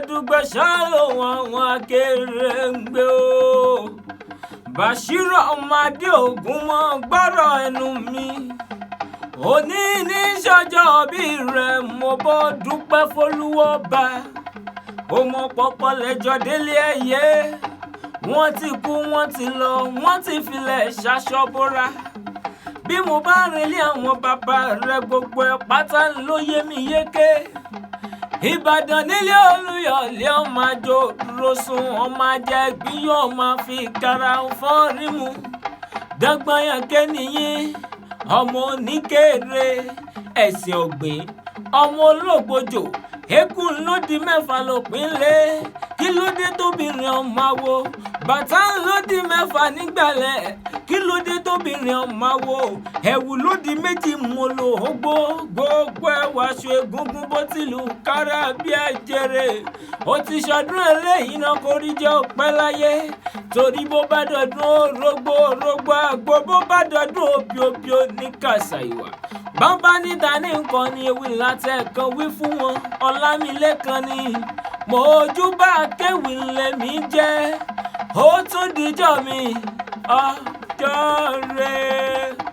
Dùgbẹ̀ ṣáà lòun àwọn akérèǹgbè o. Bàṣírà ọmọdé ògún mọ́ gbọ́rọ̀ ẹnu mi. Òní ní sọ́jọ́ bí rẹ̀ mo bọ́ dúpẹ́ f'Olúwọ́ba. Ó mọ pọ́pọ́ lẹ́jọ́ délé ẹ̀yẹ. Wọ́n ti kú, wọ́n ti lọ, wọ́n ti filẹ̀ ṣaṣọ bóra. Bí mo bá relé àwọn bàbá rẹ̀ gbogbo ẹ̀ pátá ló yé mi yéké. Ìbàdàn nílé Olúyọ̀lé ọmọ àjò dúró sùn ọmọ ajá gbíyàn ọmọ fi kára fọ́ rímu. Dọ́gbọ́n kẹ́niyín ọmọ oníkéré ẹ̀sìn ọ̀gbìn ọmọ olóògbòjò eégún ló di mẹ́fà lópin lé kí ló dé tóbìnrin ọmọ àwo bàtà ló di mẹ́fà nígbàlẹ̀ kí ló dé tóbìnrin ọmọ àwo ẹ̀wù ló di méjì mo lò ó gbó gbogbo ẹwà aṣọ egungun bó tìlù kára bí ẹjẹrè ó ti ṣọdún eléyìí náà kò rí jẹ́ ọpẹ́ láyé torí bó bá dọdún orógbó orógbó àgbo bó bá dọdún òbíòbíò ní kàṣà ìwà bàbá níta ní nǹkan ni ewì látẹ̀kan wí fún wọn Ọlámilékan ni mojúbà kéwì lèmi jẹ́ ó tún dijọ́ mi ọjọ́ rẹ̀.